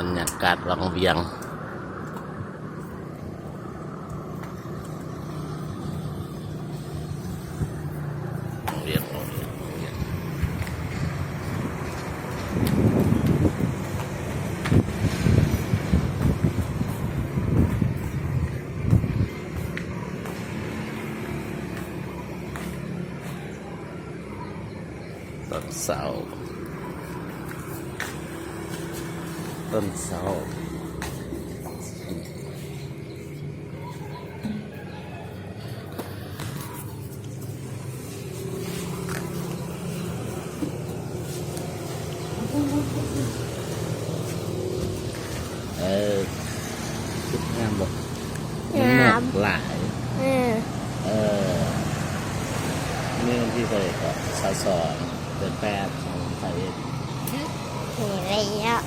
ບັນຍາກາດວັງວຽງ ວັງວຽງ ວັງວຽງ ວັງວຽງ. ຕອນເຊົ້າ ຕອນເຊົ້າ ເອີ ງາມບໍ່? ງາມ ມັນໝອກຫຼາຍ. ເອີ ເອີ ມື້ວັນທີເທົ່າໃດເກາະ? ຊາວສອງ ເດືອນແປດ ສອງພັນຊາວເອັດ. ນີ້ແລ້ວ.